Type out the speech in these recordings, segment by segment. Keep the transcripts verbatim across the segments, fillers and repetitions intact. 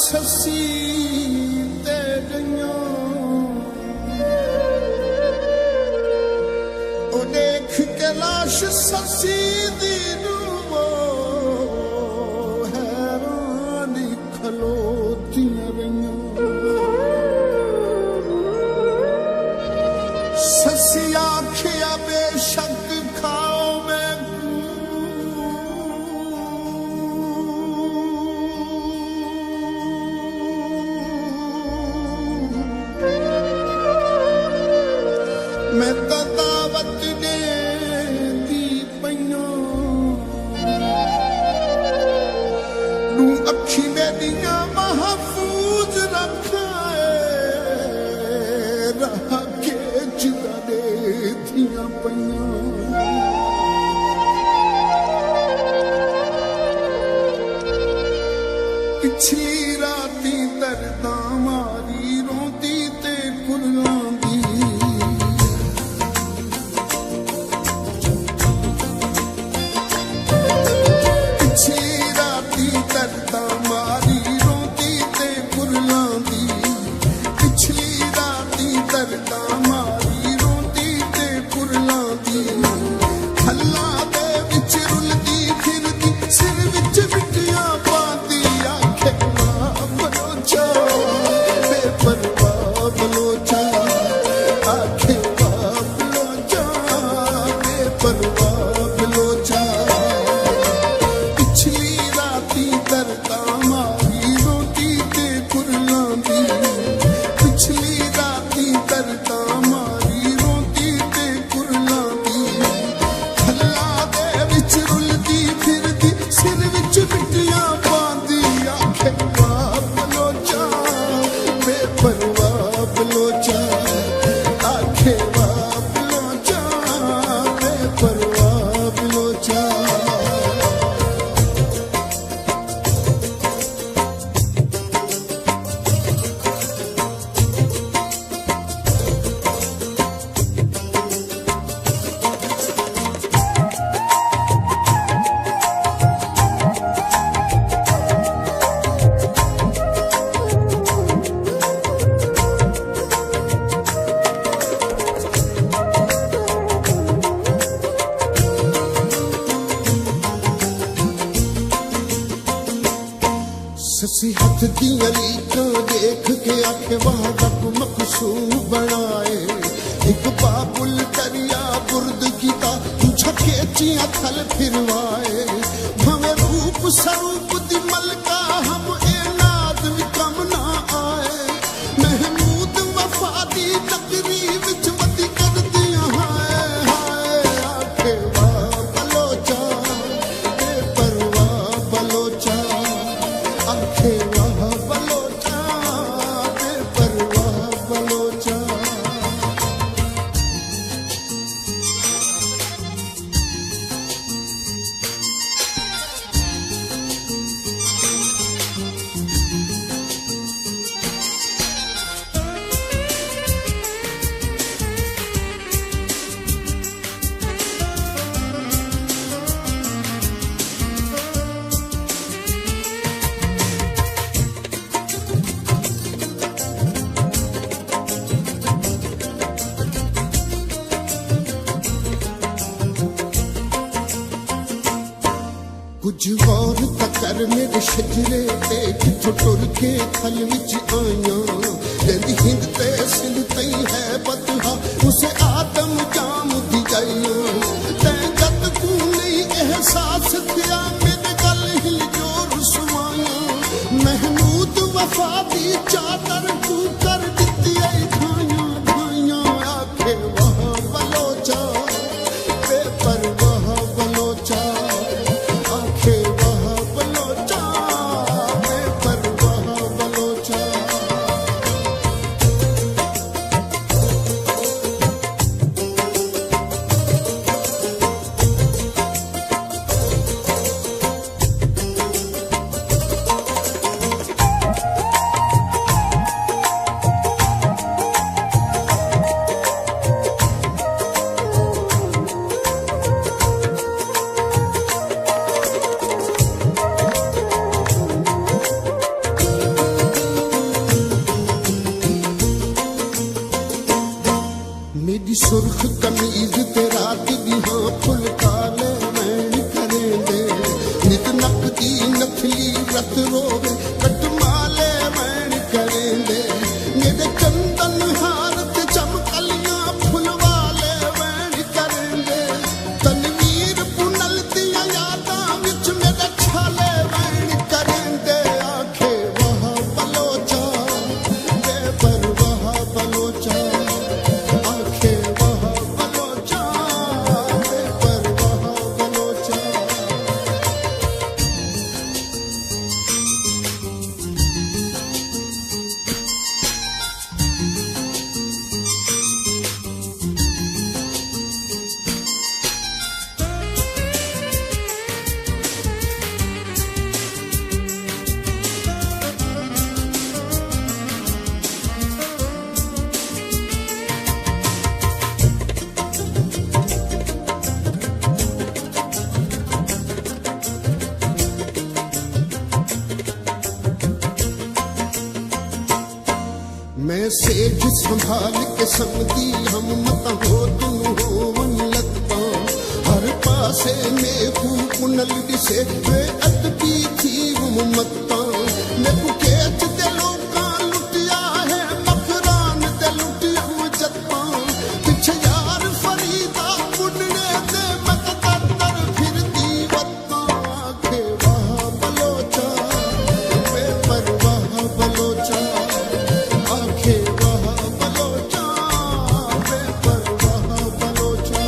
سسی تے ڳئیاں۔ او ݙیکھ کے لاش سسی دی ݙو حیران کھلوتیاں رہیاں۔ سسی آکھیا، بے شک کھاؤ میکوں، میں تاں دعوت ݙیندی پئیاں۔ ݙو اکھیں میݙیاں محفوظ رکھ، راہ کیچ دا ݙیندیاں پئیاں۔ پچھلی راتیں درداں ماری روندی تے کرلاندی۔ پچھلی راتیں درداں ماری روندی تے کرلاندی۔ پچھلی راتیں درداں ماری روندی تے کرلاندی۔ ہلاں دے وچ رلدی پھردی، سر وچ مٹیاں پاندی۔ آکھے واہ بلوچا، بے پرواہ بلوچا۔ آکھے واہ بلوچا، بے پرواہ بلوچا۔ پچھلی راتیں درداں ماری روندی تے کرلاندی۔ پچھلی راتیں درداں ماری روندی تے کرلاندی۔ ہلاں دے وچ رلدی پھردی، سر وچ مٹیاں پاندی۔ آکھے واہ بلوچا، بے پرواہ بلوچا۔ آکھے واہ بلوچا، بے پرواہ بلوچا۔ سسی ہتھ دیاں لیکاں ݙیکھ کے آکھے، واہ رب مقصور بݨائے۔ ہک بابل دریا برد کیتا، ݙوجھا کیچیاں تھل پھروائے۔ بھانویں روپ سروپ دی ملکہ ہم، اے ناز وی کم نہ آئے۔ محمود وفا دی ٹکری وچ ودی کردیاں ہائے ہائے۔ آکھے واہ بلوچا، بے پرواہ بلوچا۔ آکھے واہ بلوچا، بے پرواہ بلوچا۔ کجھ غور تاں کر میݙے شجرے تے، کتھوں ٹر کے تھل وچ آئیاں۔ جیندی ہند تے سندھ تئیں ہے بتہا، اسے آدم جام دی ڳائیاں۔ تیں جد کوں نئیں احساس تھیا، میݙے ڳل ہل جو رسوائیاں۔ محمود وفا دی چادر کوں کر ݙتی اے ڈھائیاں ڈھائیاں۔ آکھے واہ بلوچا، بے پرواہ بلوچا۔ آکھے واہ بلوچا، بے پرواہ بلوچا۔ سنبھال کے سمدی ہم متاں ہو توں ہوون لڳ پاں۔ ہر پاسے میکوں پنل ݙسے بے ادبی تھی ہم متاں۔ میکوں کیچ تے لوکاں لٹیا ہے، مکران تے لٹیم جتاں۔ پچھے یار فریدا پنݨے تے مت تر پھردی وت آکھے واہ بلوچا، بے پرواہ بلوچا، آکھے واہ بلوچا، بے پرواہ بلوچا۔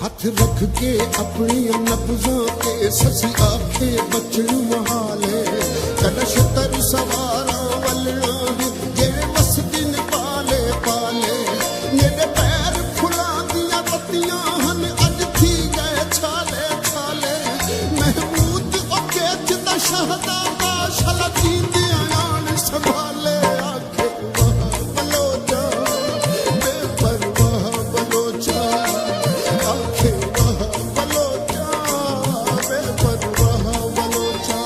ہتھ رکھ کے اپݨیاں نبضاں تے سسی آکھے بچڑوں حالے، کݙاں شتر سواراں ولݨاں ہن جیڑھے وسدن پالے پالے۔ میݙے پیر پھلاں دیاں پتیاں ہن، اڄ تھی ڳئے چھالے چھالے۔ محمود او کیچ دا شہزادہ، شلا جیندیاں آن سنبھالے۔ آکھے واہ بلوچا، بے پرواہ بلوچا، آکھے واہ بلوچا، بے پرواہ بلوچا۔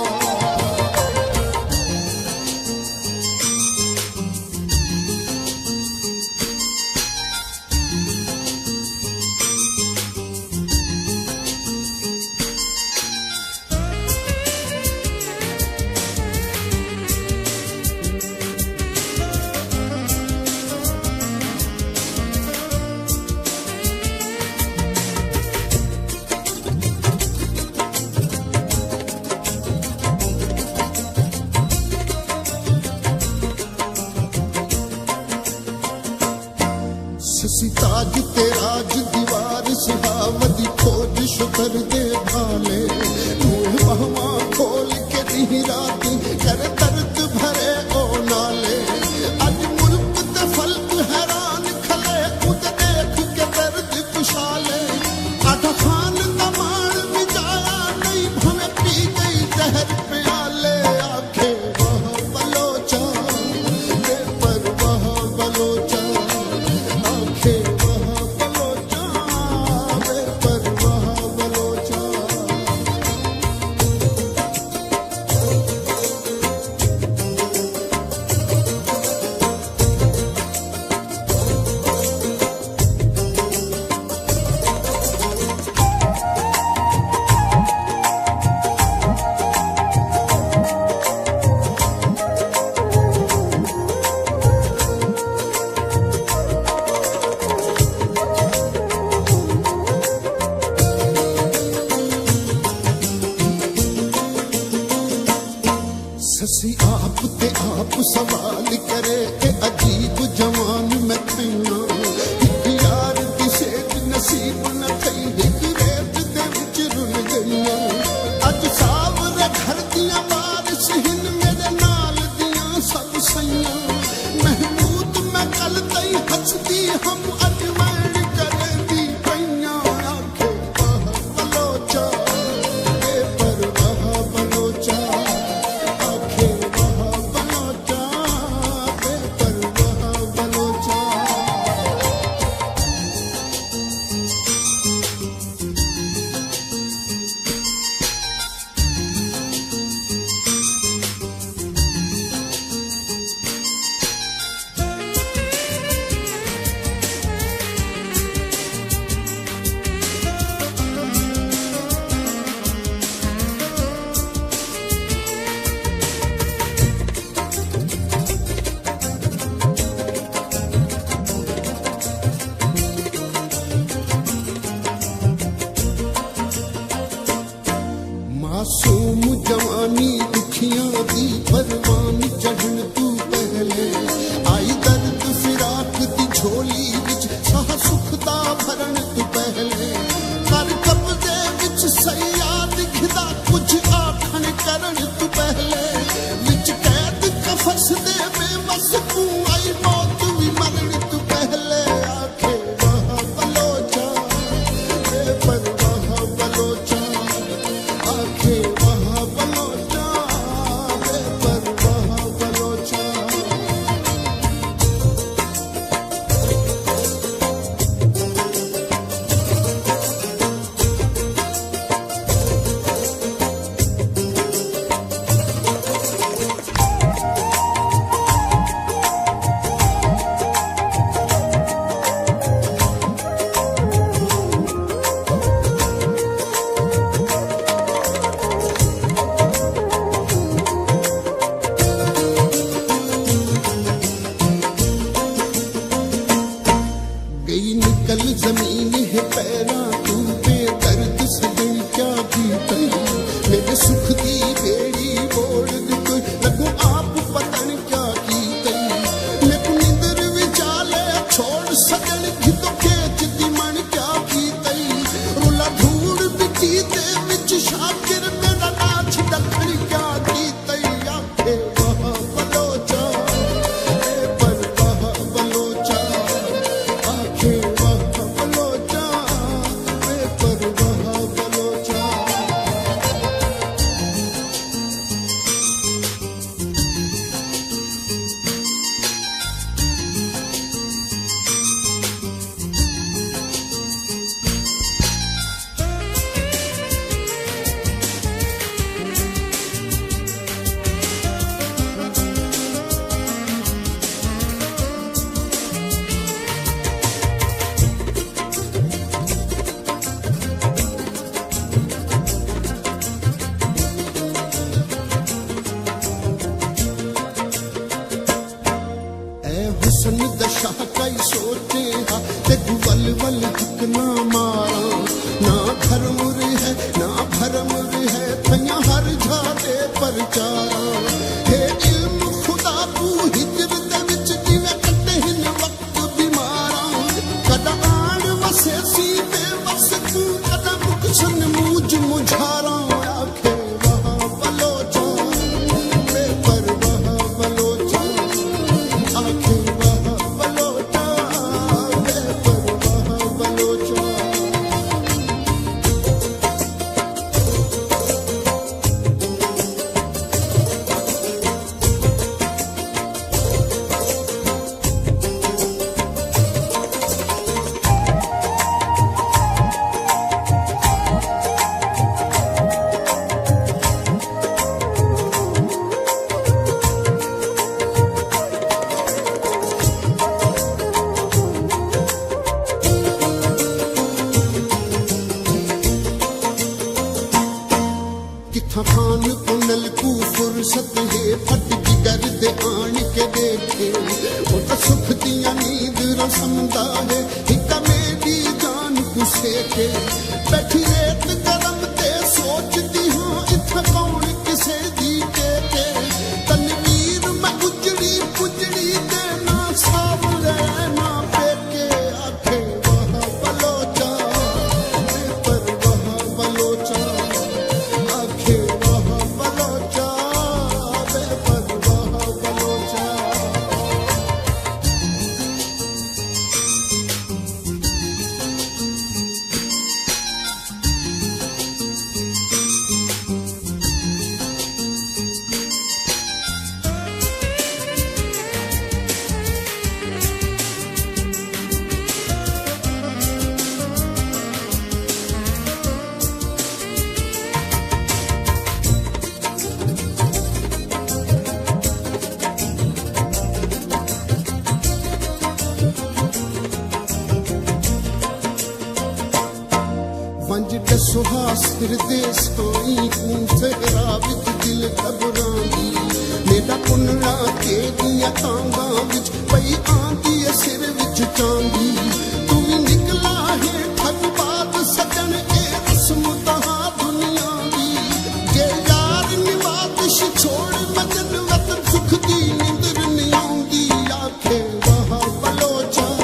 سسی تاج تے راج دیوار سہاوندی فوج شتر دے بھالے، ݙوہیں ٻاہواں کھول کے ݙینہہ رات کرے درد بھرے او نالے۔ اڄ ملک تے فلک حیران کھلے، اتے ݙیکھ کے درد کشالے۔ آٹھا خان دا ماݨ وچایا نئیں، بھانویں پی ڳئی زہر پیالے۔ آکھے واہ بلوچا، بے پرواہ بلوچا، آکھے واہ بلوچا، بے پرواہ بلوچا۔ کل زمین ہے پیراں توں بے درد سڄݨ کیا کیتئی۔ میݙے سکھ دی ٻیڑی ٻوڑ ݙتئی، لڳوں آپ پتݨ کیا کیتئی۔ میکوں نندر وچالے چھوڑ سڄݨ، گھدو کھیچ دی مݨ کیا کیتئی۔ رلا دھوڑ مٹی دے وچ شاکر میݙا ناچ ݙکھݨ کیا کیتئی۔ آکھے واہ بلوچا، بے پرواہ بلوچا۔ آکھے واہ بلوچا، بے پرواہ بلوچا۔ اے حسن دا شاہ کئی سوچے ہا، تیکوں ول ول ہک نہ ماراں۔ نہ گھر مر ہے، نہ بھر مر ہے، تھیاں ہر جھا تے پرچاراں۔ ہے علم خدا کوں ہجر دے وچ، جیویں کٹے ہن وقت بیماراں۔ کݙاں آݨ وسیسی بے وس کوں، کݙاں مکسن مونجھ مجھاراں۔ آکھے واہ بلوچاں، بے پرواہ بلوچاں۔ آکھے واہ بلوچاں، بے پرواہ بلوچاں۔ کتھاں خان کنل کوں فرصت ہے، پھٹ جگر دے آن کے ݙیکھے۔ او تاں سکھ دیاں نیندراں سمدا ہے، ہک میݙی جان کوں سیکے۔ ٻیٹھی ریت گرم تے سوچدی ہاں، اتھاں کون کسے دی ٹیکے۔ تنویر میں اجڑی پجڑی دے، نہ ساولے نہ پیکے۔ آکھے واہ بلوچاں، بے پرواہ بلوچاں۔ آکھے واہ بلوچاں، بے پرواہ بلوچاں۔ ونڄ ݙسو ہا سر دے سائیں کوں، صحرا وچ دل گھبراندی۔ میݙا پنڑا تیݙیاں ٹانگاں وچ پئی آندی اے سر وچ چاندی۔ توں وی نکلا ہے ٹھڳ باز سڄݨ، اے رسم تہاں دنیا دی۔ جے یار نوازش چھوڑ مجن، وطن سکھ دی نندر نی آندی۔ آکھے واہ بلوچاں،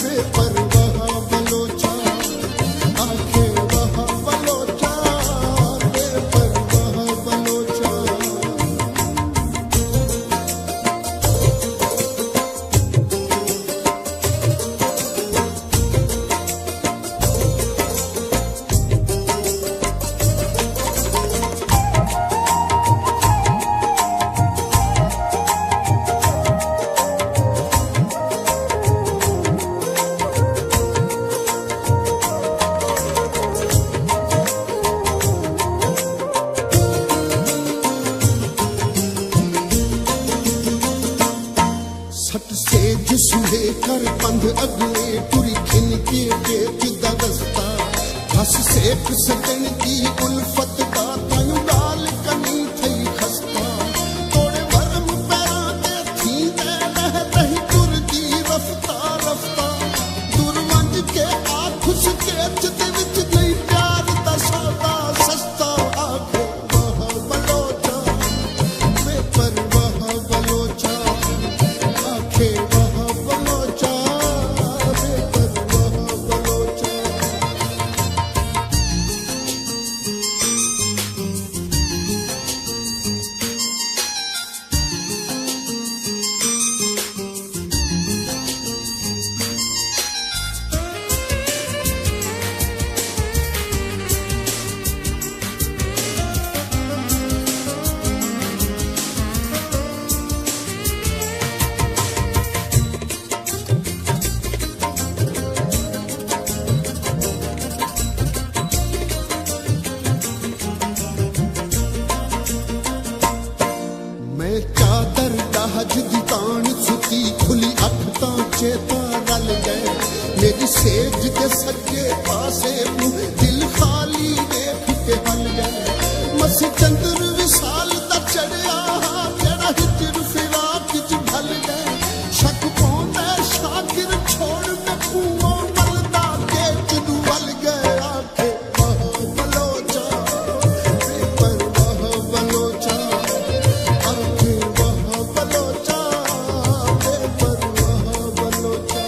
بے پرواہ بلوچاں۔ آکھے واہ بلوچاں، بے پرواہ بلوچاں۔ سٹ سیج سوہے کر پندھ اڳویں، ٹری گھن کے ٹیک دا رستہ۔ بس سیک سڄݨ دی الفت دا، تائیوں ڳالھ کنی تھئی خستہ۔ توڑے ورم پیراں تے تھیندے رہ رہی ٹردی رفتہ رفتہ۔ ٹر ونڄ تے سڄے پاسے کوں دل خالی ݙیکھ کے ہل ڳئے۔ مسی چندر وصال دا چڑھیا ہا، جیڑھا ہجر فراق اچ ڈھل ڳئے۔ شک پوندا ہے شاکر چھوڑ میکوں، او ولدا کے جدوں ول ڳئے۔ آکھے واہ بلوچا، بے پرواہ بلوچا، آکھے واہ بلوچا، بے پرواہ بلوچا۔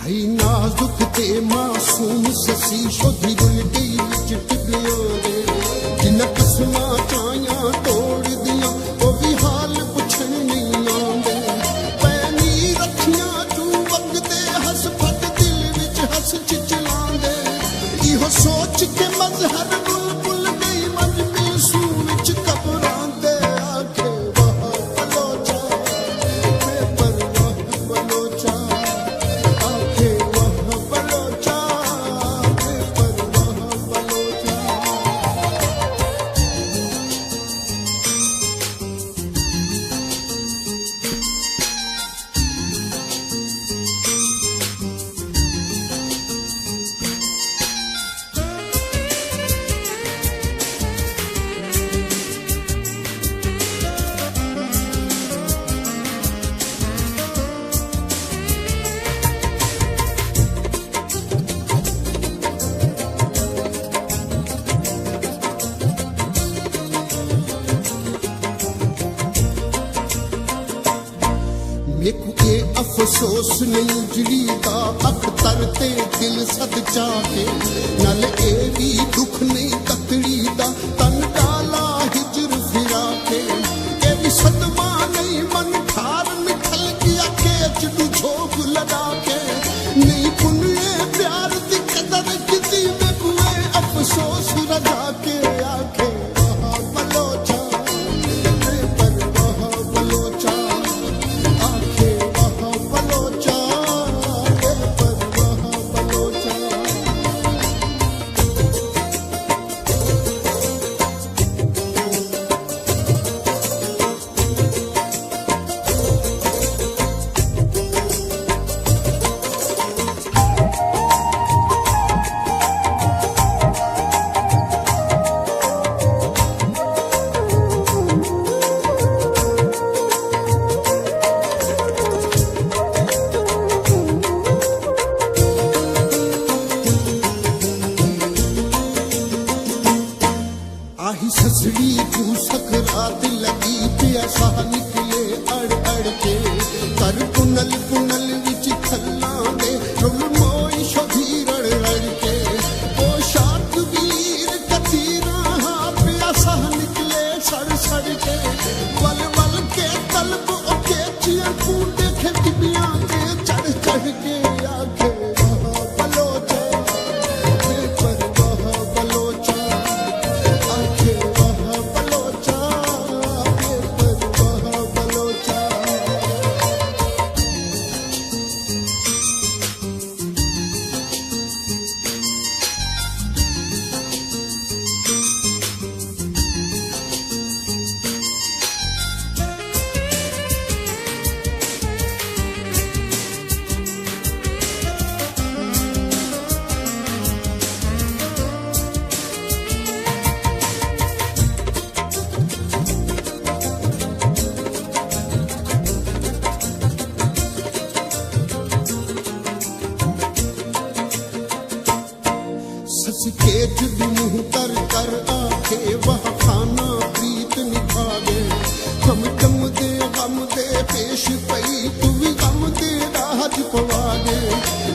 ہئی نازک تے معصوم سسی، شودھی رل ڳئی وچ ٹڈیاں دے۔ جنہاں قسماں چایاں توڑ دیاں، او وی حال پچھݨ نئیں آندے۔ پینی رکھیاں چوں وڳدے ہس پھٹ، دل وچ ہس چچلاندے۔ ایہو سوچ کے مظہر بلبل ڳئی ونڄ میسوں وچ قبراں دے۔ آکھے واہ بلوچا، بے پرواہ بلوچا، آکھے واہ بلوچا، بے پرواہ بلوچا۔ میکوں اے افسوس نئیں اجڑی دا، اختر تے دل سد چا کے۔ نال اے وی ݙکھ نئیں تتڑی دا، تن ݙالا ہجر فراق اے۔ اے وی صدمہ نئیں من ٹھار نکھل ڳیا، کیچ ݙو جھوک لݙا کے۔ نئیں پنویں پیار دی قدر کیتی، میکوں اے افسوس رجا کے۔ آکھے واہ بلوچا، بے پرواہ بلوچا، آکھے واہ بلوچا، بے پرواہ بلوچا۔ آہی سسڑی کوں سکرات لڳی، پیا ساہ نکلے اڑ اڑ کے۔ کر کنل کنل وچ کھلاں دے، رل موئی شودھی رڑ رڑ کے۔ پوشاک ویر کتیراں ہا، پیا ساہ نکلے سڑ سڑ کے۔ ول ول کے طلب او کیچیاں کوں، ݙیکھے ٹٻیاں تے چڑھ چڑھ کے۔ آکھے واہ بلوچا، بے پرواہ بلوچا، آکھے واہ بلوچا، بے پرواہ بلوچا۔ سچ کے جد منہ تر کر آکھے، واہ خانہ پریت نبھا ڳئے۔ ہم چم دے غم دے پیش پئی، توں وی غم دے راج پوا ڳئے۔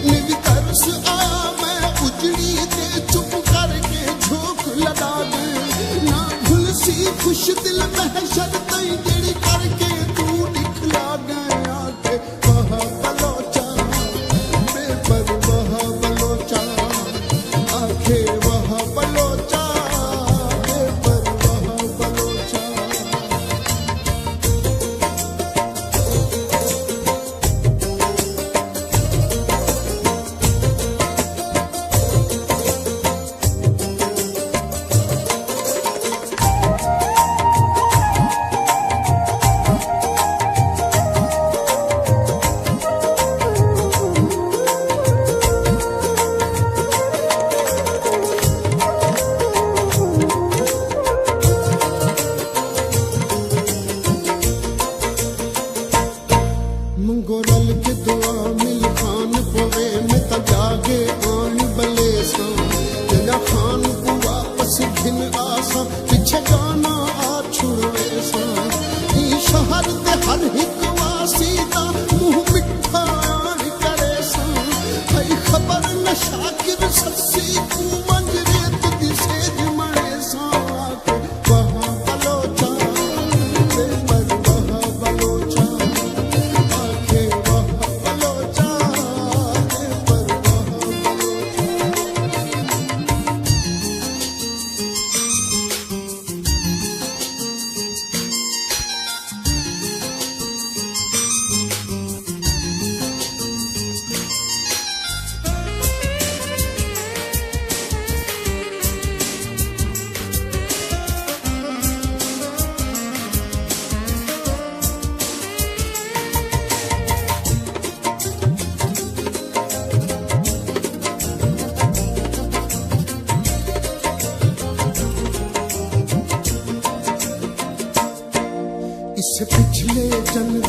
نوی ترس آ میں اجڑی تے، چپ کر کے جھوک لݙا ڳئے۔ نہ بھلسی خوش دل محشر تئیں، جیڑھی کر کے توں ݙکھلا ڳئے۔ آکھے واہ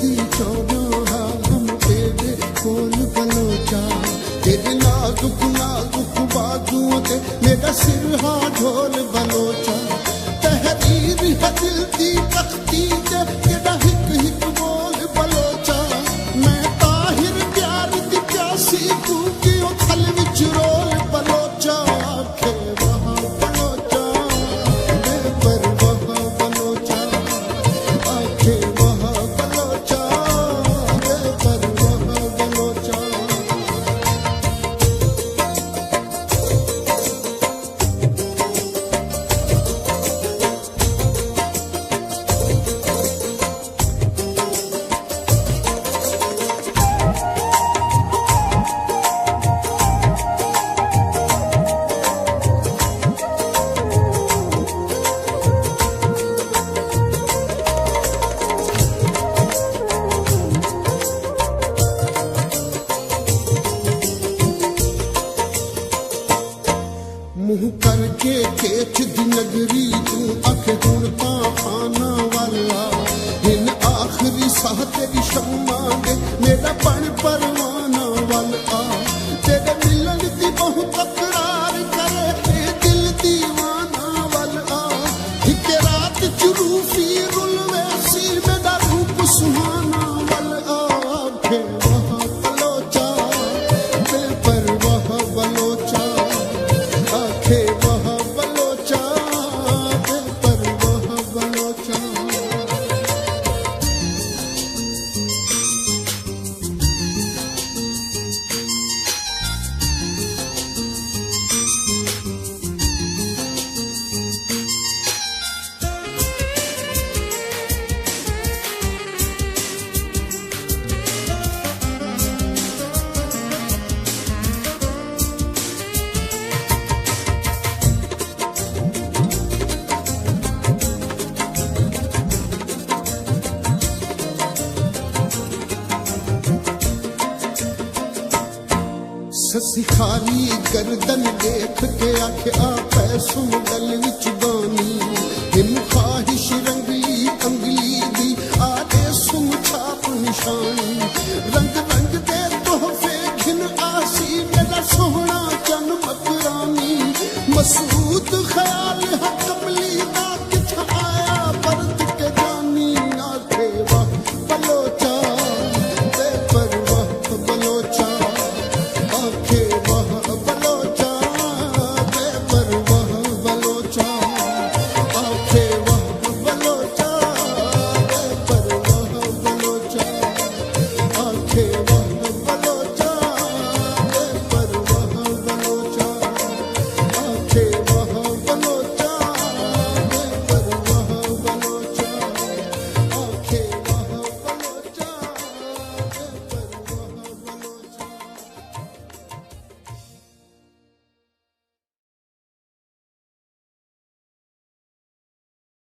دی چوݙاں ہا ہم تیݙے کول بلوچا، تیݙے نازک نازک بازواں تے میݙا سر ہا ڈھول بلوچا، تحریر ہا دل دی تختی تے تیݙا ہک ہک بول بلوچا، میں طاہر پیار دی پیاسی کوں کیوں تھل وچ رول بلوچا، آکھے واہ بلوچا، بے پرواہ بلوچا، آکھے واہ بلوچا، بے پرواہ بلوچا۔ منہ کر کے کیچ دی نگری توں اکھ ہݨ تاں خانہ ول آ، ہن آخری ساہ تیݙی شمع دے میݙا بݨ پروانہ ول آ، تیݙے ملݨ دی ٻہوں تکرار کرے اے دل دیوانہ ول آ، ہک رات چ روفی رل ویسی میݙا روپ سہانہ ول آ۔ آکھے واہ بلوچا، بے پرواہ بلوچا، آکھے واہ بلوچا، بے پرواہ بلوچا۔ سسی خالی گردن ݙیکھ کے آکھے آ پئے سم ڳل وچ بانی، ہن خواہش رنگلی انگلی دی آ ݙے سم چھاپ نشانی، رنگ